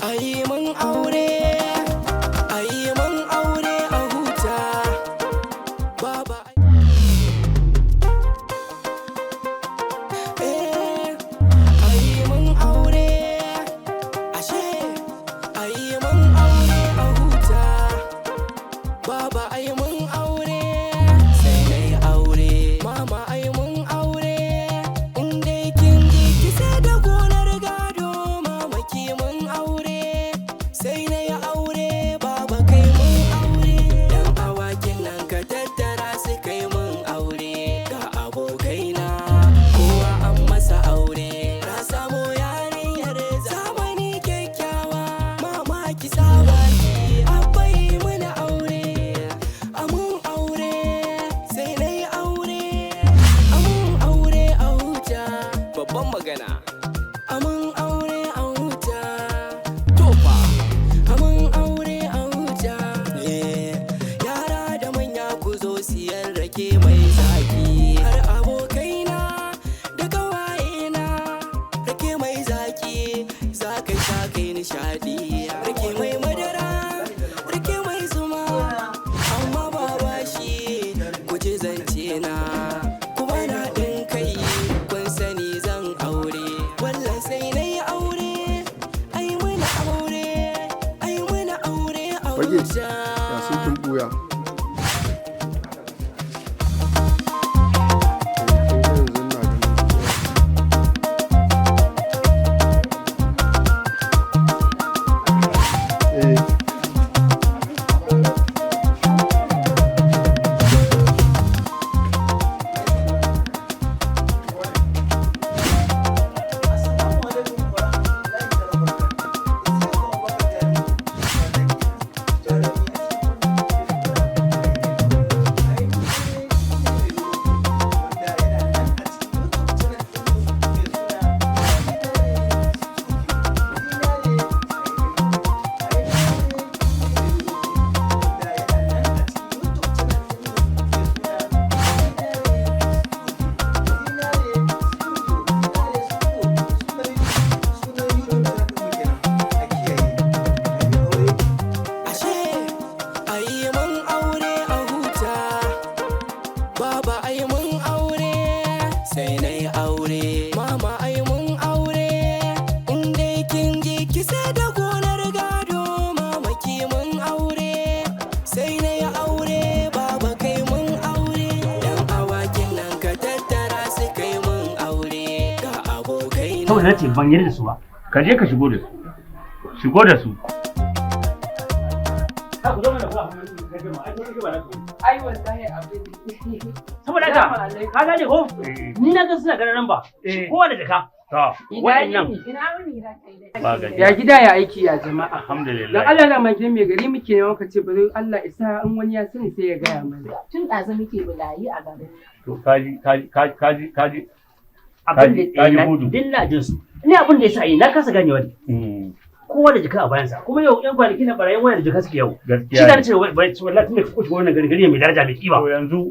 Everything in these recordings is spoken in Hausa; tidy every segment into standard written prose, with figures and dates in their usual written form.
Ayi mun aure, ayi mun aure a huta. Baba, eh, ayi mun aure, ashe, ayi mun aure a huta. Baba, ayi mun aure, sai nayi aure. Mama, ayi mun aure, in dai kin ji ki sai da gonar gado. Mama, ki mun aure, sai nayi aure. Baba, kai mun aure. Yan awakin nan ka tattara su, kai mun aure. Ga abokaina kowa an masa aure. Na samo yarinyar zamani kyakkyawa. Mama, ki saba ki abai mana aure. Amun aure, sai nayi aure. Amun aure a huta. Babban magana. Amun aure a huta. Tofa. Amun aure a huta. Eh, yara da manya ku zo siyan rake mai zaki. Har abokaina da kawayena, rake mai zaki za ka sha kai nishaɗi. Rake mai madara, rake mai zuma, amma ba bashi ku ji zance na. Ku bani haɗin kai, kun sani zan aure. Wallan sai na yi aure, ai muna aure, ai muna aure a Fage, huta. ya sun kin ɓuya. Kin ga yanzu ina ganin cewa, eh. Assalamu alaikum wa rahmatullahi wa barakatuh. Isiyaku Abubakar Jamiu, jarumi a cikin wannan shirin Ai Aure Shine Mai Dogo, wanda yana nan a cikin YouTube channel ɗinmu mai suna Zinare Studio. Zinare Ai Aure Shine Mai Dogo, wanda yana nan a cikin YouTube channel ɗinmu mai suna Zinare Studio. Zinare Studio, Zinare Studio, sunan YouTube channel ɗinmu kenan. A kiyaye. Ai aure. Ashe, ayi mun aure a huta. Baba, ayi mun aure, sai na yi aure. Mama, ayi mun aure, in dai kin ji ki sai da gonar gado. Mama, ki mun aure, sai na yi aure. Baba, kai mun aure. Yan awakin nan ka tattara su, kai mun aure. Ga abokaina. Saboda nace ban yarda da su ba. Ka je ka shigo da su, shigo da su. Ku zo mana, ku ba. Ai wallahi abin. Saboda haka ka gane ko, ni na ga suna ganin ba kowa da jaka. To. Wa'annan. Ina wuni, ranka dai. Ba gajiya. Ya gida, ya aiki, ya jama'a? Alhamdulillah. Dan Allah na gidan mai gari muke ne, muka ce bari Allah isa in wani ya sani sai ya gaya mana. Tun ɗazu muke bulayi a garin. To, kaji, kaji, kaji, kaji. Abin da Kaji na hudu. din na jin su ni, abin da yasa yi na kasa ganewa ne, kowa da jaka a bayansa, kuma yau yan kwanaki na barayin waya da jaka suke yau. Gaskiya Shi da ne. nace wallahi tun da kuka shigo wannan gari, gari mai daraja, mai kima. To, yanzu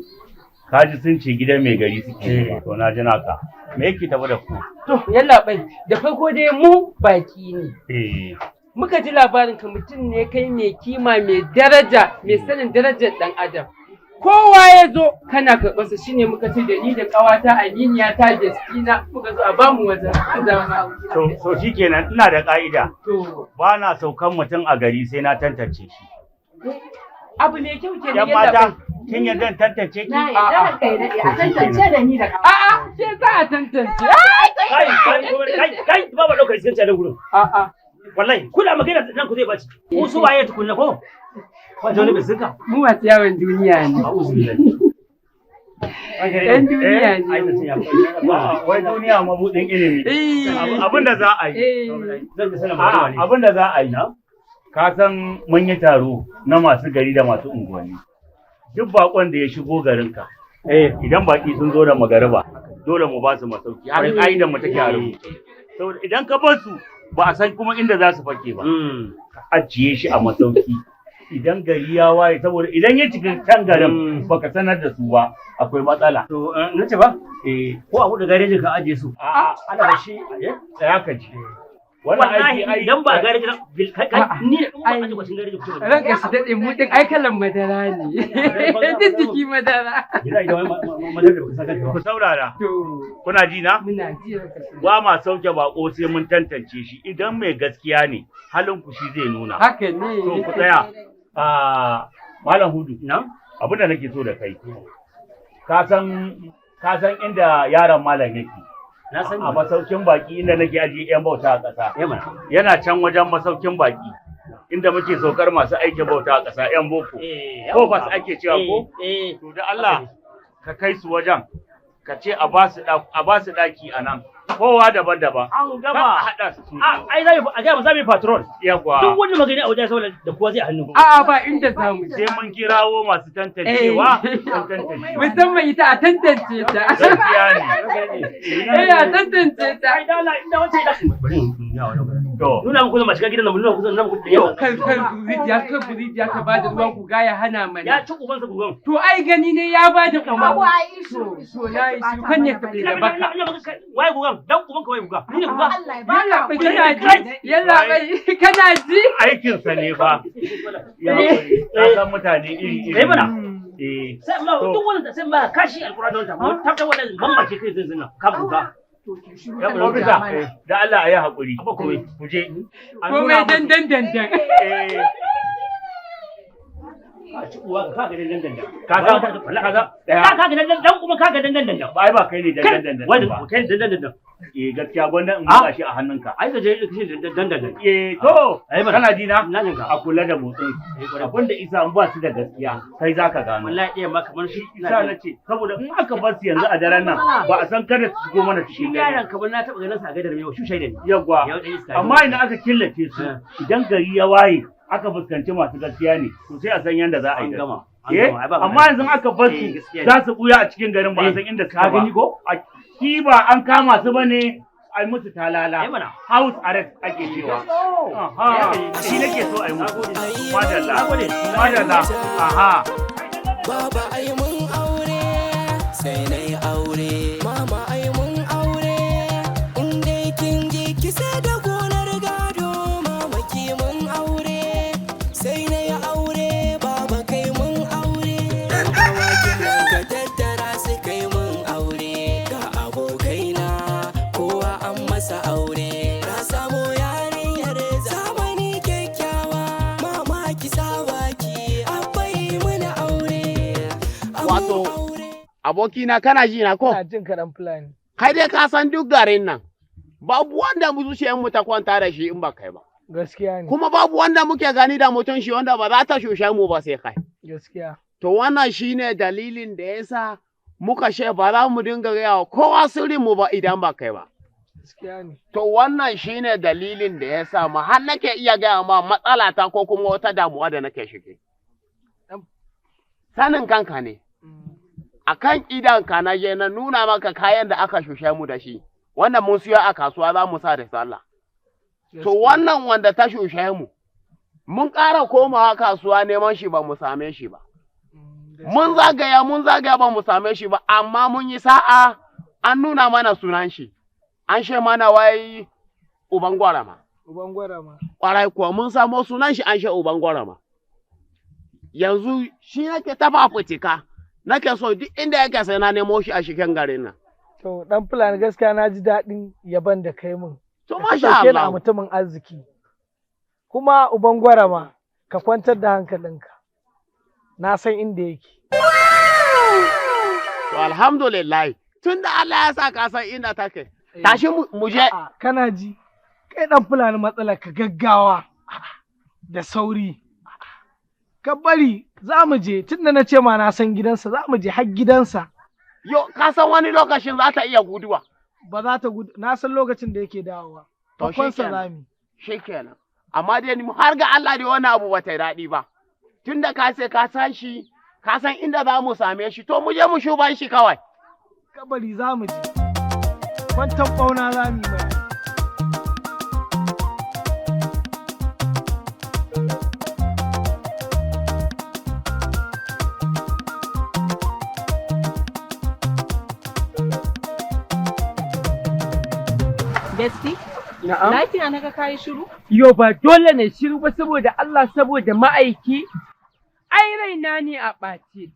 kaji sun ce gidan mai gari suke nema. To, na ji naka. Me yake tafi da ku? To yallaɓai, da farko dai mu baki ne. Muka ji labarin ka, mutum ne kai mai kima, mai daraja, mai sanin darajar ɗan adam. Kowa ya zo kana karɓarsa, shine muka ce da ni da ƙawata, Aminiya ta Justina, muka zo a bamu wajen zama. To shikenan, ina da ka'ida. To. Ba na saukan mutum a gari sai na tantance shi. Abu mai kyau kenan. Yan mata, kin yarda in tantance ki? Na yarda, ranka ya daɗe, a tantance da ni da ƙawa. A'a, ke za a tantance. Kai, kai, kai, kai, ba ba ɗaukar iskanci a nan gurin. A'a. Wallahi kuna magana nan ku zai baci. Ku su waye tukunna ko? Wato wani bai suka. Mu masu yawon duniya ne. A'udhu billahi. Yan duniya ne. Ai mutum ya A'a, wai duniya mabudin ilimi. Abin da za a yi. Zan ji sanin A'a, magana ne. abin da za a yi. Ka san mun yi taro na masu gari da masu unguwanni. Duk bakon da ya shigo garinka, idan baki sun zo da magariba, dole mu ba su masauki. Har ka'idar mu take a rubuce. Saboda idan ka bar su, ba a san kuma inda za su fake ba. Ka ajiye shi a masauki. Idan gari ya waye, saboda idan ya cika can garin baka sanar da su ba, akwai matsala. To, na ce ba? Eh. Ko a buɗe garejin ka ajiye su. A'a, Ana da shi. Tsaya ka ji. Wannan Wallahi aiki ai idan ba gareji na bil kai kai ni in ba aje kwashin gareji ku ce ba. Ranka shi daɗe, mu ɗin ai kalan madara ne. Duk jiki madara. Ina idan wai madara da baka san kanta ba. Ku saurara. To Kuna ji na? muna ji, ranka shi daɗe. Ba ma sauke bako sai mun tantance shi. Idan mai gaskiya ne, halin ku shi zai nuna. Haka ne. To ku tsaya. Ah, Malam Hudu, Na? abin da nake so da kai. Ka san inda yaron malam yake. Na sani. A masaukin baki inda nake ajiye yan bauta a ƙasa. Eh mana. Yana can wajen masaukin baki inda muke saukar masu aikin bauta a ƙasa, yan boko. Eh. Ko bas ake cewa ko? Eh. To da Allah ka kai su wajen, ka ce a ba su daki a nan. Kowa daban-daban. An Kar a gama. haɗa su su A biyu. ai za mu a ga za mu yi patrol. Yawwa. Duk wanda magani a wajen saboda da kowa zai a hannu. A'a, ba inda za mu je. Sai mun kirawo masu tantancewa sun tantance. Musamman ita, a tantance ta. Gaskiya ne. Eh, a tantance ta. Ai dala inda wancan da bari in ya wani. To. Nuna muku zama shiga gidan nan, nuna muku nuna muku da yawa. Kan rijiya ta bada ruwa, guga ya hana mana. Ya ci ubansa gugan. To ai gani ne ya bada Abuwa umarni. yi shiru. To na yi shi kan ya tafi da baka. Waye gugan? Dan ubanka waye guga? Ni ne guga. Allah ya baka Yalla bai, kana ji? Yalla bai, kana ji? Aikinsa ne fa. Ya haƙuri. Ka san mutane iri-iri. Eh mana. Eh. Sai ma duk wannan sai ma kashi alqur'ani wannan ta ta wannan bambance kai zai zina ka buga. To ki shiru. Yan ofisa, da Allah a yi haƙuri. Ba komai. Ku je. A Komai nuna musu. dandan dandan. Eh. Ka ci uwa ka ga dandan dandan. Ka san ka san Ka ka ga dandan dan kuma ka ga dandan dandan. Ba ai ba kai ne dandan dandan Wai ba. kai dandan dandan. Eh, gaskiya gwanda in Ah. buga shi a hannunka. Ai ka je ka ce dandan dandan. Eh to, Ai mana. kana ji na? Na jin ka. A kula da motsin. Abin da isa in ba su da gaskiya, kai za ka gano. Wallahi ɗaya ma kamar shi Isa na ce, saboda in aka bar su yanzu a daren nan, ba a san kada su shigo mana shi cikin gari. yaron kamar na taɓa ganin sa a gadar mai shu shaida ne. Yawwa. Ya ɗan iska. Amma idan aka killace su, idan gari ya waye, aka fuskanci masu gaskiya ne, to sai a san yanda za a yi An da su. gama. An Eh, gama. Ai ba amma yanzu aka bar Eh, su, gaskiya ne. za su buya a cikin garin ba a Eh, san inda suka ka ba. gani ko? Shi ba an kama su bane, ai musu talala. Ai mana. House arrest ake cewa. Aha, shi nake so ai musu. Madalla. Madalla. Aha. Baba ai mun aure, sai na yi aure. Mama ai mun aure, in dai kin ji ki sai da gonar gado. Mama ki mun aure, sai na yi aure. Baba kai mun aure. Awakin nan ka tattara su kai mun aure. Ga abokaina kowa an masa aure. Na samo yarinyar zamani kyakkyawa. Mama ki saba ki, abba yi mana aure. Wato, abokina, kana ji na ko? Ina jin ka, dan Fulani. Kai dai ka san duk garin nan babu wanda mu zuciyar mu ta kwanta da shi in ba kai ba. Gaskiya ne. Kuma babu wanda muke gani da mutum shi wanda ba za ta shushe mu ba sai kai. Gaskiya. To wannan shine dalilin da yasa muka she ba za mu dinga gaya wa kowa sirrin mu ba idan ba kai ba. Gaskiya ne. To wannan shine dalilin da yasa ma har nake iya gaya ma matsala ta ko kuma wata damuwa da nake shige. Sanin kanka ne. A kan idonka na je na nuna maka kayan da aka shushe mu da shi, wannan mun siyo a kasuwa za mu sa da sallah. To wannan wanda ta shushe mu, mun ƙara komawa kasuwa neman shi ba mu same shi ba. Mun zagaya, mun zagaya, ba mu same shi ba, amma mun yi sa'a an nuna mana sunan shi. An she mana wai uban gwarama. Uban gwarama. Ƙwarai kuwa, mun samo sunan shi, an she uban gwarama. Yanzu shi nake ta fafutika, nake so duk inda yake sai na nemo shi a cikin garin nan. To dan Fulani, gaskiya na ji daɗin yaban da kai min. To Da ka masha ɗauke ni a Allah. mutumin arziki. Kuma uban gwarama, ka kwantar da hankalinka. Na san inda yake. To alhamdulillah, tun da Allah ya sa ka san inda take. Tashi mu je. A'a, kana ji, kai dan Fulani matsalar ka gaggawa da sauri. Ka bari za mu je, tunda na ce ma na san gidansa, za mu je har gidansa. Yo, ka san wani lokacin za ta iya guduwa. Ba za ta gudu, na san lokacin da yake dawowa. To Bakonsa shikenan. za mu yi. Shikenan. Amma dai ni har ga Allah dai wani abu ba ta yi daɗi ba. Tun da ka sai ka san shi, ka san inda za mu same shi, to mu je mu shuban shi kawai. Ka bari za mu je. Kwantan ɓauna za mu yi mai. Bestie? Na'am. Lafiya naga kayi shiru? Yo ba dole ne shiru ba saboda Allah saboda ma'aiki. Ai raina ne a ɓace.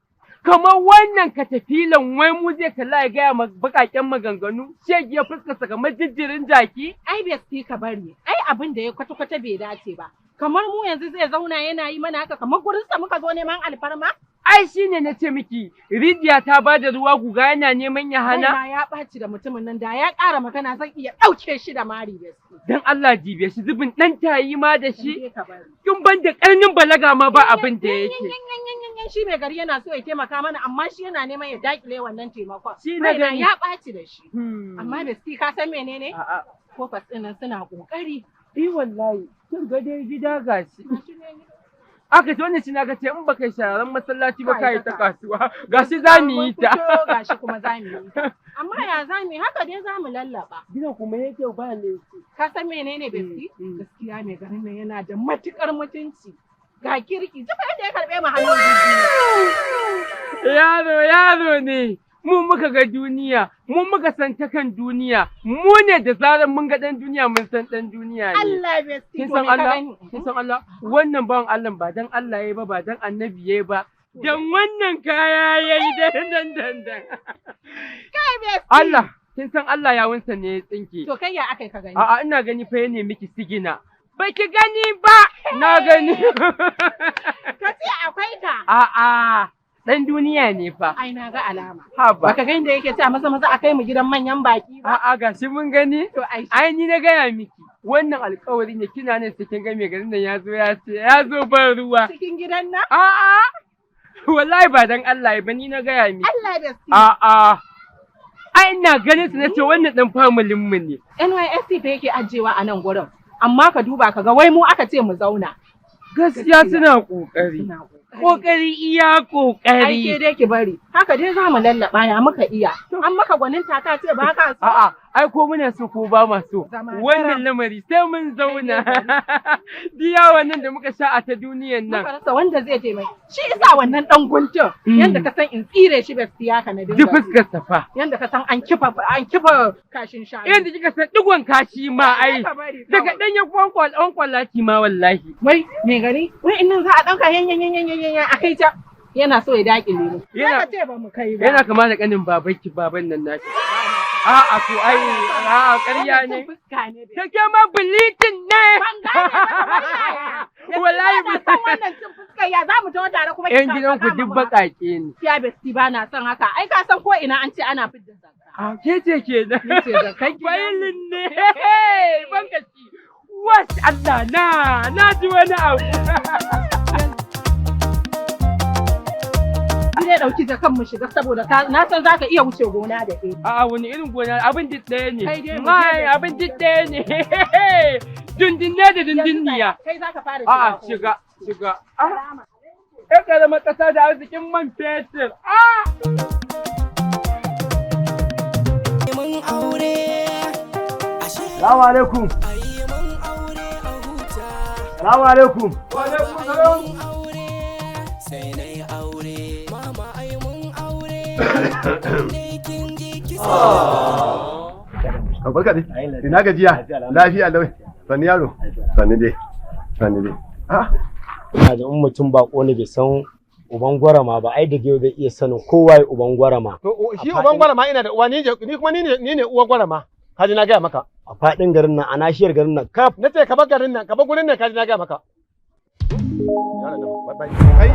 Kamar wannan katafilan wai mu zai kalla ya gaya baƙaƙen maganganu, shege ya fuskarsa kamar jinjirin jaki. Ai besti ka bari. Ai abin da ya kwata-kwata bai dace ba. Kamar mu yanzu zai zauna yana yi mana haka kamar gurinsa muka zo neman alfarma? Ai shi ne na ce miki, rijiya ta ba da ruwa guga yana neman ya hana. Raina ya ɓaci da mutumin nan da ya ƙara magana zan iya ɗauke shi da mari besti. Dan Allah jibe shi zubin ɗan tayi ma da shi. Sai ka bari. Kin ban da ƙarnin balaga ma ba abin da yake. Yan shi mai gari yana so ya taimaka mana amma shi yana neman ya daƙile wannan taimakon. Shi na Raina gani. ya ɓaci da shi. Hmm. Amma besti ka san menene? A'a. Kofas ɗin nan suna ƙoƙari. Eh wallahi, kin ga dai gida gashi. Aka ce wannan shi na ga ce in baka yi sharan masallaci ba ka yi ta kasuwa. Gashi za mu yi ta. Mun fito gashi kuma za mu yi ta. Amma ya za mu yi haka dai za mu lallaɓa. Gidan kuma yake ba laifi. Ka san menene besti? Gaskiya mai garin nan yana da matukar mutunci. Ga kirki, duk yadda ya karɓe mu hannun biyu. Yaro yaro ne. Mu muka ga duniya, mu muka san ta kan duniya, mu ne da zarar mun ga ɗan duniya mun san ɗan duniya ne. Allah besti Kin to san me ka Allah? gani? Kin san Allah? Wannan bawan Allah ba dan Allah yayi ba ba dan annabi yayi ba. Dan wannan kaya yayi dan dan dan dan. Kai besti. Allah, kin san Allah ya wansa ne ya tsinke. To kai ya aka yi ka gani? A'a ina gani fa ya nemi ki sigina. Ba ki gani ba, na gani. Ka ce akwai ta. A'a, dan duniya ne fa. Ai na ga alama. Haba. Baka ga inda yake cewa maza maza a kai mu gidan manyan baki ba? A'a gashi mun gani. To ai shi. Ai ni na gaya miki. Wannan alƙawari ne kina nan sai kin ga mai garin nan ya zo ya ce ya zo ban ruwa. Cikin gidan nan? A'a. Wallahi ba dan Allah ba ni na gaya miki. Allah besti. A'a. Ai ina ganin su nace wannan dan familin mu ne. NYSC fa yake ajewa a nan gurin. Amma ka duba ka ga wai mu aka ce mu zauna. Gaskiya suna kokari. Suna kokari. Kokari iya Ai ke kokari. dai ki bari. Haka dai za mu lallaba ya muka iya. An maka gwanin ta ka ce ba ka so. A'a, ai ko muna so ko ba ma so. Zama Wannan lamari sai mun zauna. Diya wannan da muka sha a ta duniyan nan. Muka rasa wanda zai taimaki. Shi isa wannan dan guntun. Yanda ka san in tsire shi gaskiya ka na dinga. Ji fuskar sa fa. Yanda ka san an kifa kashin shanu. Yanda kika san digon kashi ma ai. Ka bari Daga kawai. ɗanyen kwankwalaki ma wallahi. Wai me gari? Wai in nan za a ɗauka yan yan yan yan yan yan a kai ta. Yana so ya daƙile mu. Yana- Yana ce ba mu kai ba. Yana kama da ƙanin babanki baban nan naki. A'a to ai a'a ƙarya Wannan ne. cin fuska ne. Take ma bilitin ne. Ban gane ba kamar yaya. Wallahi Ba na son wannan cin fuska ya za mu taho tare kuma ki Yan sa- gidanku saka duk mu baƙaƙe ne. Gaskiya besti ba na son haka. Ai ka san ko ina an ce ana fidda zakka. A ke ce kenan. Ni ce zakkan gidanmu. Bailin ne. Bankaci. Was Allah na ji wani abu. Ni dai ɗauki jakan mu shiga saboda na san za ka iya wuce gona da iri. A'a wani irin gona abin duk ɗaya ne. Kai dai mu je Mai da abin duk ɗaya ne. Dundun ne da dundunniya. Kai za ka fara shiga. A'a ko? shiga shiga. Ah. Ƴan ƙaramar ƙasa da arzikin man fetur. Ah! Mun aure ashe Salamu alaikum. ayi mun aure a huta Salamu alaikum. Wa alaikum salam. mun aure sai na yi aure mama ai mun aure ne kin ji ki Barka dai. Ina gajiya. Lafiya lau. Sani yaro. Sani dai. Sani dai. Ah, Ina da in mutum bako ne bai san uban gwarama ba ai da yau zai iya sanin kowa ya uban gwarama. To shi uban gwarama ina da uwa ni kuma ni ne uwan gwarama. Kaji na gaya maka. A faɗin garin nan a nashiyar garin nan kaf. Na ce ka bar garin nan, ka bar gurin nan kaji na gaya maka. Yaron nan, bye bye. Kai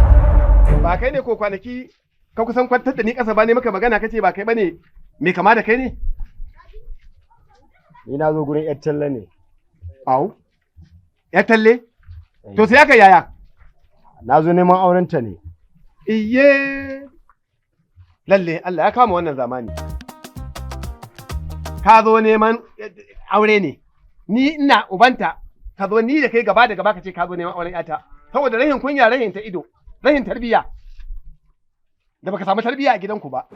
ba kai ne ko kwanaki ka kusan kwantar da ni ƙasa ba ne maka magana kace ba kai bane me kama da kai ne? Ni na zo gurin yar talla ne. Au. Ya talle? To sai aka yaya? Na zo neman auren ta ne. Iye. Lalle Allah ya kama wannan zamani. Ka zo neman aure ne. Ni ina ubanta ka zo ni da kai gaba da gaba ka ce ka zo neman auren yata. Saboda rahin kunya rahin ta ido, rahin tarbiyya. Da baka samu tarbiyya a gidanku ba.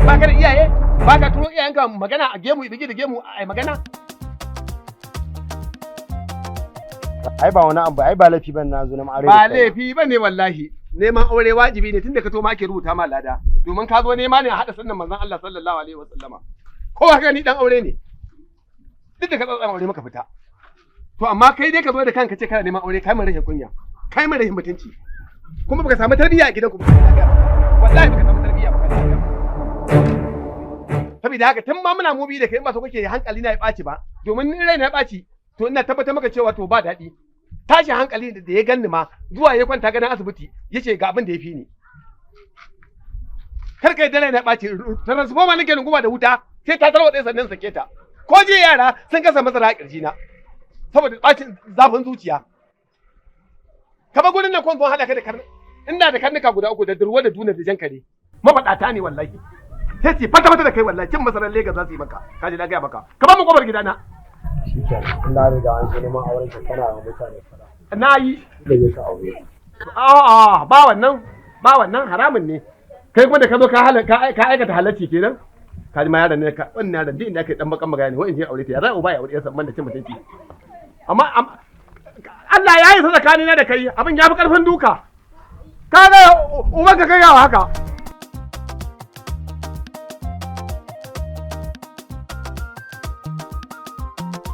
Ba ka da iyaye? Ba ka turo iyayenka magana a gemu bigi da gemu a magana? Ai ba wani abu ai ba laifi ban na zo neman aure. da Ba kai. laifi ba ne wallahi. Neman aure wajibi ne tunda ka to ma ake rubuta ma lada. Domin ka zo nema ne a haɗa sunnan manzon Allah sallallahu alaihi wa sallama. Kowa ka ni dan aure ne. Duk da ka tsatsan aure muka fita. To amma kai dai ka zo da kanka ce kana neman aure, kai mun rashin kunya, kai mun rashin mutunci. Kuma baka samu tarbiyya a gidanku ba. Wallahi baka samu tarbiyya ba. Saboda haka tun ma muna mu biyu da kai, in ba so kake hankali na ya ɓaci ba, domin in rai na ya ɓaci to ina tabbatar maka cewa to ba daɗi. Tashin hankali da ya ganni ma zuwa ya kwanta ganin asibiti, yace ga abin da ya fi ni. Kar kai dare na ɓaci, transformer nake runguma da wuta sai ta tarwatse sannan sake ta. Ko je yara sun kasa masara a ƙirji na saboda ɓacin zafin zuciya. Kama gurin nan kwan haɗa ka da karnuka, ina da karnuka guda uku, da durwa da duna da jan kare, mafaɗata ne wallahi. Sai ce fata fata da kai, wallahi cin masarar Legas za su yi maka. Ka ji na gaya maka, ka ba mu kofar gidana. Shi kenan, in na riga an zo neman auren ka kana wa mutane fara. Na yi. Da ya ka aure. A'a, ba wannan, ba wannan, haramun ne. Kai kuma da ka zo ka aikata halacci kenan. Ka ji ma yaron ne ka wannan yaron duk inda aka yi dan bakan magana ne, wai in je aure ta, ya za uba ya aure yarsa man da cin mutunci. Amma Allah ya yi sa tsakanina da kai, abin ya fi karfin duka. Ka ga uban ka kai yawa haka.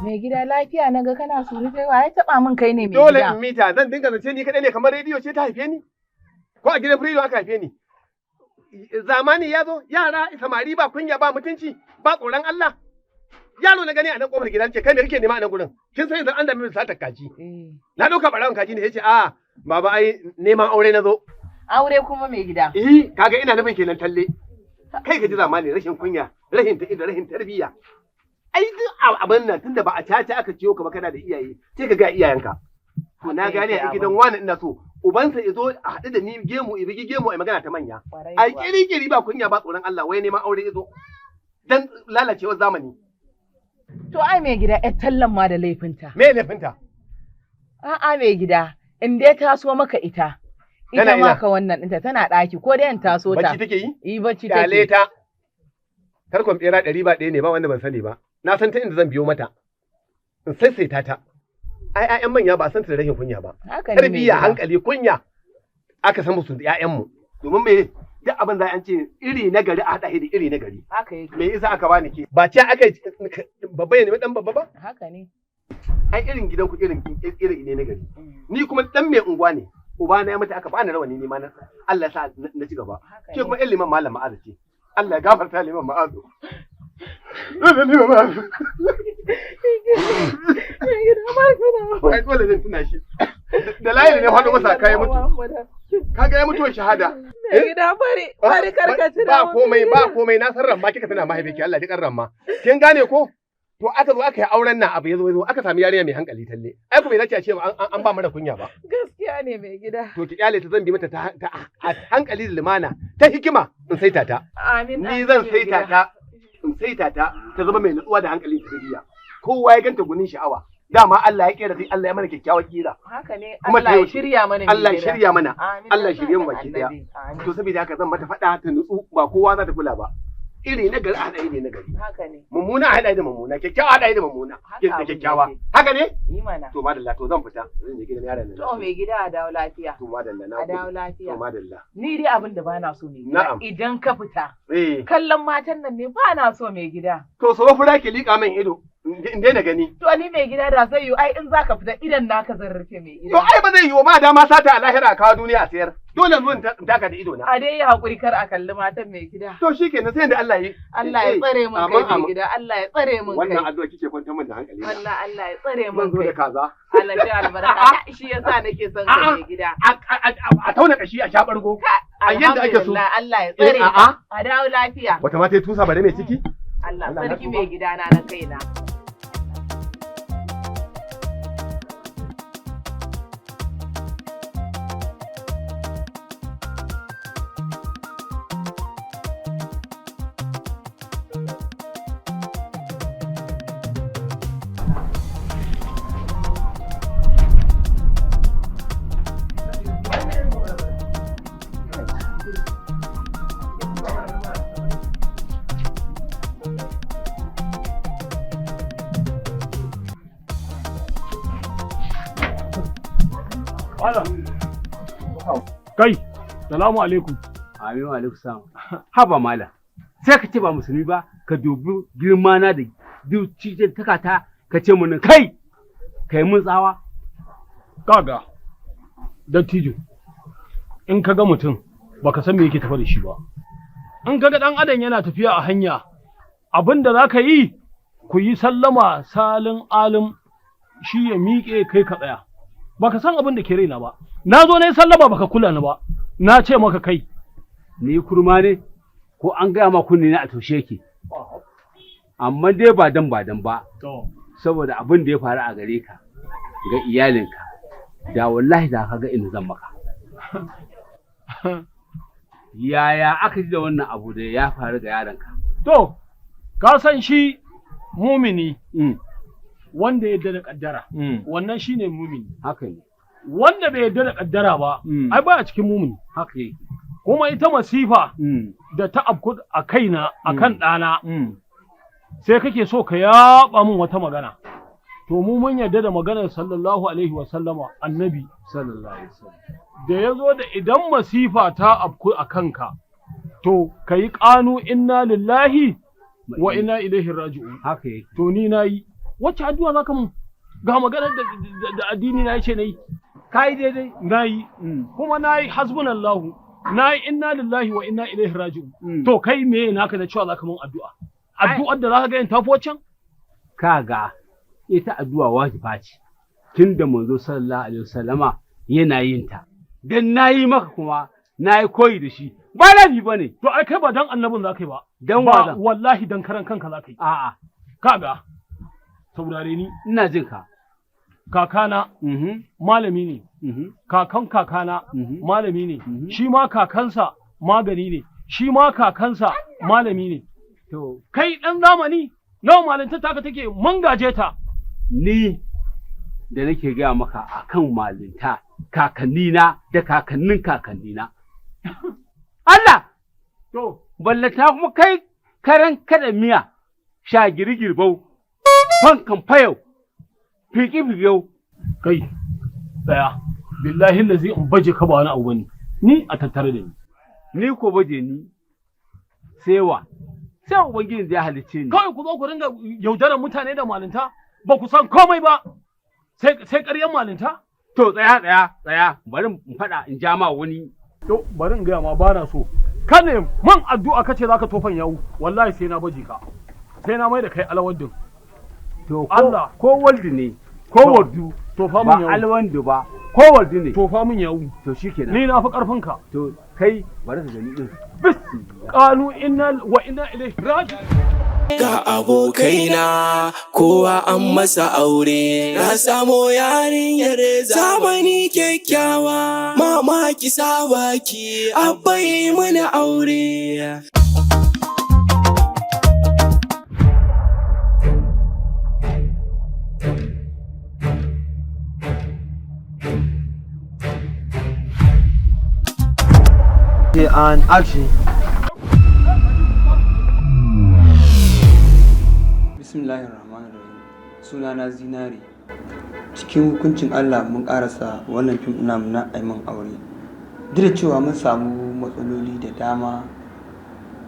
Mai gida, lafiya na ga kana surutai? Wa ya taba min kai ne, mai Dole gida? in mita, zan dinga zance ni kadai ne kamar rediyo ce ta haife ni. Ko a gidan freedom aka haife ni. Zamani ya zo, yara samari ba kunya, ba mutunci, ba tsoron Allah. Yaro na gani a nan kofar gidan, ce kai me kake nema a nan gurin? Kin san yanzu an dame mu satar kaji. Na dauka barawan kaji ne, yace a baba, ai neman aure na zo. Aure kuma, mai gida? Eh, kaga ina nufin kenan talle. Kai ka ji zamani, rashin kunya, rashin ta ido, rashin tarbiyya. Ai duk abin nan tunda ba a caca aka ciyo ka ba, kana da iyaye, sai ka ga iyayenka. To na gane a gidan wani ina so ubansa ya zo a haɗu da ni, gemu ya bigi gemu, a magana ta manya. Ai kiri-kiri ba kunya ba tsoron Allah, wai neman aure ya zo. Dan lalacewar zamani. To ai mai gida, ƴar tallan ma da laifinta. Me laifinta? A'a mai gida, in dai taso maka ita. Tana Ita ma ina? ka wannan ɗinta tana ɗaki, ko dai in taso ta. Bacci take yi? Eh, bacci Kyale take. ta. Tarkon bera ɗari ba ɗaya ne, ba wanda ban sani ba. Na san ta inda zan biyo mata. In saisaita ta. Ai ƴaƴan manya ba a san su da rashin kunya ba. Haka ne, mai Tarbiyya, gida. hankali, kunya aka san musu ƴaƴanmu. Domin me, duk abin za an ce iri na gari a haɗa shi da iri na gari. Haka yake. Me yasa aka bani ke? Ba ce aka yi babba ya nemi ɗan babba ba? Haka ne. Ai irin gidanku irin irin ne na gari. Ni kuma ɗan mai unguwa ne. Uba na ya mutu aka bani rawani, ne ma na Allah ya sa na ci gaba. Ke kuma ƴan liman malam Ma'azu ce. Allah ya gafarta liman Ma'azu. Liman Ma'azu. Ai dole zan tuna shi. Da layi ne faɗo masa kai mutu. Kaga ya mutuwar shahada. Mai gida, bari, bari karka tuna Ba mun. komai, ba komai, na san ramma kika tana mahaifinki, Allah ya ji ramma. Kin gane ko? To aka zo aka yi auren nan, abu ya zo ya zo aka sami yarinya mai hankali talle. Ai ku bai dace a ce an ba mara kunya ba. Gaskiya ne, mai gida. To ki kyale ta, zan bi mata ta a hankali da lumana ta hikima in saita ta. Amin. Ni Amin, zan mai saita gida. ta, in saita ta ta zama mai nutsuwa da hankali da tarbiyya. Kowa ya ganta gunin sha'awa. Dama Allah ya kera sai Allah ya mana kyakkyawar kira. Haka ne. Kuma Allah ta ya shirya mana, mai Allah ya gida. shirya mana. Amin. Allah ya shirye mu baki daya. Amin. To saboda haka zan mata faɗa ta nutsu, ba kowa za ta kula ba. Iri na gari a haɗa iri na gari. Haka ne. Mummuna a haɗa da mummuna, kyakkyawa a haɗa da mummuna, Haka da abin kyakkyawa. yake. Haka ne? Yi mana. To madalla, to zan fita. Zan je gidan yaron nan. To mai gida, a dawo lafiya. To madalla, na A dawo gode. lafiya. To madalla. Ni dai abin da bana so, mai gida. Na'am. Idan ka fita. Eh. Kallon matan nan ne bana so, mai gida. To so fura ki liƙa min ido in daina gani. To ni mai gida, da zai yiwu ai in zaka fita idan naka zan rufe, mai gida. To ai ba zai yiwu ba, dama sata a lahira a kawo duniya a sayar. Dole zo in taka da ido na. A dai yi haƙuri, kar a kalli matan, mai gida. To shikenan, sai da Allah yi. Allah ya tsare mun Amin, kai, mai amin. gida. Allah ya tsare mun kai. Wannan addu'a kike kwantar min da hankali. Wallah Allah ya tsare Zan mun zo da kai. kaza. Allah ya albarka. Shi yasa nake son ka, mai gida. A tauna kashi a sha bargo. A yadda ake so. Alhamdulillah, Allah ya tsare Eh, a'a. ka. A dawo lafiya. Wata ma ta yi tusa bare mai ciki? Allah Allah na sarki, tuba. mai gida na na kaina. Malam. Kai, salamu alaikum. Amin wa alaikum salam. Haba malam. Sai ka ce ba musulmi ba, ka dubi girma na da duk takata Ka ce mun kai, kai mun tsawa. Kaga, dattijo, in ka ga mutum baka san me yake tafa da shi ba. In ka ga ɗan adam yana tafiya a hanya, abin da za ka yi, ku yi sallama salin alim, shi ya miƙe, kai ka tsaya. Baka san abin da ke raina ba. Na zo na yi sallama, baka kula ni ba. Na ce maka kai. Ni kurma ne, ko an gaya ma kunne na a toshe yake? Amma dai ba dan ba, saboda abin da ya faru a gare ka, ga iyalinka, da wallahi da ka ga ina zan maka. Yaya aka ji da wannan abu da ya faru ga yaronka? To, ka san shi mumini wanda ya yarda da kaddara, wannan shine mumini. Haka ne. Wanda bai yarda da kaddara ba, ai baya cikin mumini. Haka yake. Kuma ita masifa da ta afku a kaina, a kan ɗana, sai kake so ka yaɓa min wata magana. To, mu mun yarda da maganar sallallahu alaihi wa sallama, annabi sallallahu alaihi wasallam, da ya zo da idan masifa ta afku a kanka, to ka yi ƙanu inna lillahi wa inna ilaihi raji'un. Haka yake. To, ni na yi. Wacce addu'a za ka mun? Ga maganar da addini na yace na yi. Ka yi daidai. Na yi. Kuma na yi hasbunallahu. Na yi inna lillahi wa inna ilaihi raji'un. To, kai me naka na cewa za ka mun addu'a? Addu'ar da za ka ga yin tafi waccan? Kaga, ita addu'a wajiba ce. Tunda manzo sallallahu alaihi wasallama yana yin ta. Dan na yi maka kuma na yi koyi da shi. Ba laifi ba ne. To, ai kai ba dan annabin za ka yi ba. Dan Ba wa zan? Wallahi dan karan kanka za ka yi. A'a. Kaga, saurare ni. Ina jin ka. Kakana malami ne. Kakan kakana malami ne. Shi ma kakansa magani ne. Shi ma kakansa malami ne. To, kai ɗan zamani, nawa malinta taka take, mun gaje ta. Ni da nake gaya maka akan malinta, kakannina da kakannin kakannina. Allah! To, ballata kuma kai karan kada miya, sha girgirbau, fankan fayau, fiki fiyau. Kai, tsaya. Billahi lazi in baje ka ba wani abu bane. Ni a tattare da ni. Ni ko baje ni, sai wa, sai Ubangijin da ya halicce ni. Kawai ku zo ku ringa yaudarar mutane da malinta, ba ku san komai ba. Sai ƙaryan malinta? To, tsaya, tsaya, tsaya, bari in faɗa in ja ma wani. To, bari in gaya ma, ba na so. Ka ne man addu'a kace zaka tofan yawu, wallahi sai na baje ka. Sai na mai da kai alawaddin. To, Allah. ko waldi ne, ko wardu, Tofa ba mun yawu. alwandu ba, ko wardu ne. Tofa mun yawu. To, shikenan. Ni na fi ƙarfin ka. To, kai bari ka gani din. Bis qalu inna wa inna ilaihi raji'un. Ga abokaina kowa an masa aure, na samo yarinyar zamani kyakkyawa, mama ki baki, abba yi mana aure. And action. Bismillahir Rahmanir Rahim. Sunana Zinare. Cikin hukuncin Allah mun karasa wannan fim namu na Aiman Aure. Duk da cewa mun samu matsaloli da dama,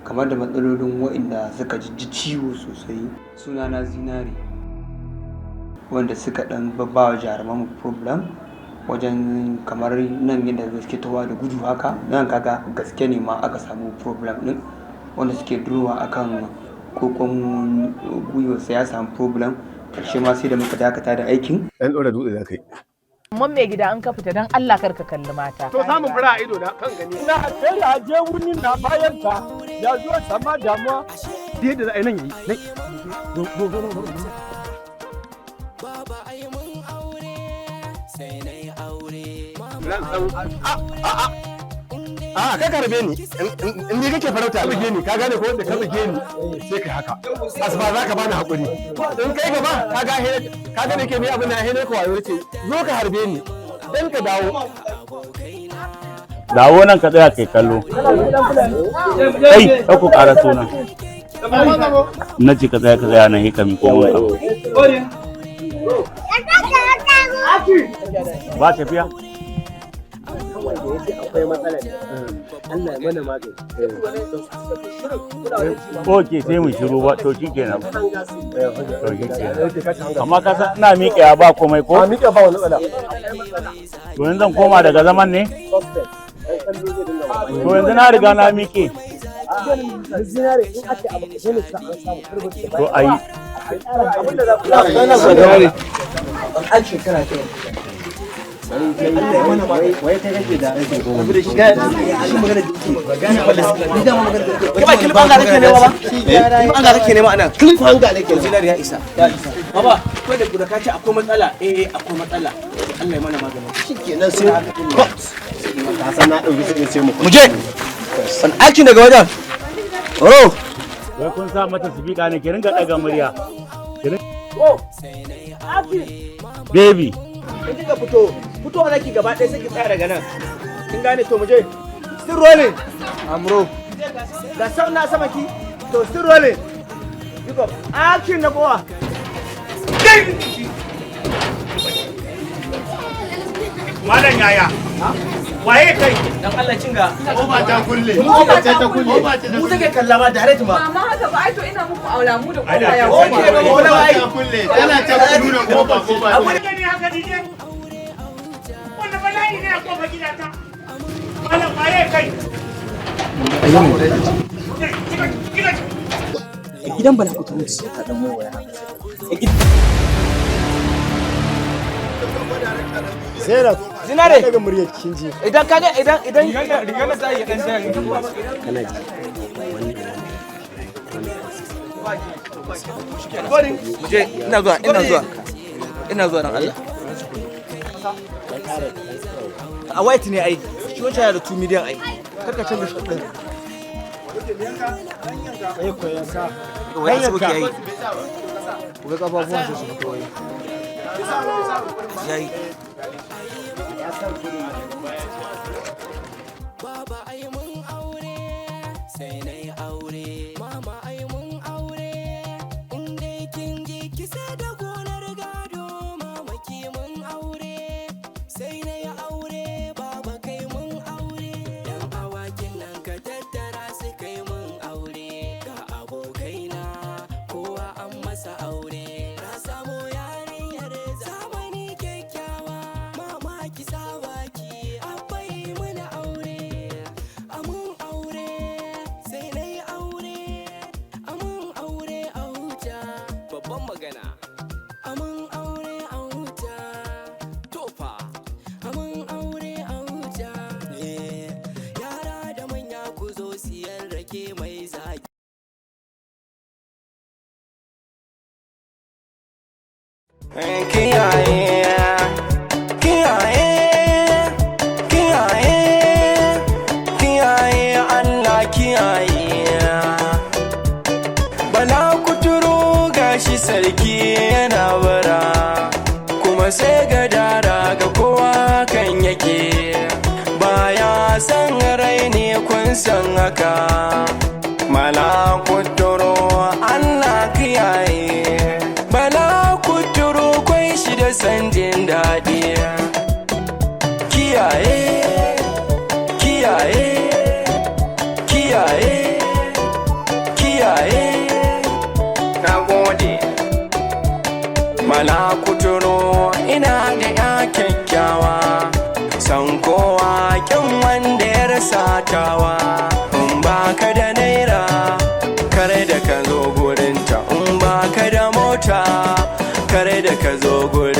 kamar da matsalolin waɗanda suka ji ciwo sosai. Sunana Zinare. Wanda suka ɗan babbawa jaruman problem wajen kamar nan yadda suke tawa da gudu haka nan, kaga gaske ne ma aka samu problem ɗin wanda suke durowa akan kokon gwiwarsa ya samu problem. Karshe ma sai da muka dakata da aikin. Ɗan ɗora dutse za ka yi. Amma mai gida, an ka fita, don Allah kar ka kalli mata. To, samun fura a ido na kan gani. Na sai a je wuni na bayan ta ya zo sama damuwa. Da yadda za a yi nan yayi. Nan. Zo, zo, zo, zo, zo. Baba ai mun aure, sai na yi aure. Ran san a a a ka karbe ni, in ni kake farauta, buge ni, ka gane ko? Da ka buge ni sai kai haka, asba za ka bani hakuri in kai gaba, ka ga he, ka ga nake ni abin na he ne ko wayo ce, zo ka harbe ni dan ka dawo. Dawo nan ka tsaya kai kallo. Kai, ɗauko ƙara suna. Na ce ka tsaya, ka tsaya nan, hika mi ko abu. Ba tafiya. Wanda ya ce akwai matsala ne. Allah ya mana magani. Ok, sai mu shiru ba, to shikenan. To shikenan. Amma ka san ina miƙewa ba komai ko? A miƙe ba wani matsala. To yanzu zan koma daga zaman ne? To yanzu na riga na miƙe. Zinare in ake abu kashe ne sa an samu karbin. To ayi. An shekara ta Kai ba clip hanga kake nema ba? Clip hanga kake nema anan. Clip hanga nake. Zinari ya isa. Ya isa. Baba, ko da guda ka ce akwai matsala, eh akwai matsala. Allah ya mana magani. Shikenan sai cut. Ka san na dauki sai sai mu. Mu je. Wani aiki daga wajen. Oh. Wai kun sa mata sifika ne, ki ringa ɗaga murya. Oh. Baby. In kika fito, fitowa naki gaba ɗaya sai ki tsaya daga nan. Kin gane to mu je. Still rolling. Amro. Ga sau na sama ki. To still rolling. Pick up. Action na kowa. Malam yaya. Waye kai? Dan Allah cinga. Kofa ta kulle. Kofa ta kulle. Mu take kalla ma direct ma. Mama haka ba ai to ina muku aula mu da Ai da kofa ya kofa koma. kofa ta kulle. Tana ta nuna kofa kofa. Gani haka DJ? Wanda bala'i ne a kofar gidata. Malam waye kai? Gidan bala ku tuni. Ka dan waya. Zainab. Zinare. Daga muryar kin ji. Idan kaga idan idan rigar da ta yi dan jari. Kana ji. Mu je ina zuwa ina zuwa. Ina zuwa dan Allah. A white ne ai. Shi wancan yana da 2 million ai. Kar ka canza shi din. Eh ko yanka. Wai asubuki yayi. Wai kafafuwan su fito wai. Yayi. Baba ai mun aure sai na yi aure. Mama ai mun aure in dai kin ji ki sai da gonar gado. Mama ki mun aure sai na yi aure. Baba kai mun aure. Yan awakin nan ka tattara su kai mun aure. Ga abokaina kowa an masa aure. Na samo yarinyar zamani kyakkyawa. Mama ki saba ki abai mana aure. Amun aure sai na yi aure. Amun aure a huta. Babban magana. Amun aure a huta. Tofa. Amun aure a huta. Eh, yara da manya ku zo siyan rake mai zaki. Kiyaye, kiyaye, kiyaye, kiyaye Allah kiyaye. Bala kuturu gashi sarki yana bara, kuma sai gadara ga kowa kan yake. Baya san raini kun san haka. Mala kuturu Allah kiyaye. Bala kuturu kwai shi da san jin daɗi. Kiyaye, kiyaye, kiyaye, kiyaye. Na gode. Mala kuturu ina da ya kyakkyawa. San kowa kin wanda ya rasa tawa. In baka da naira, kare da ka zo gurinta. In baka da mota, kare da ka zo gurinta.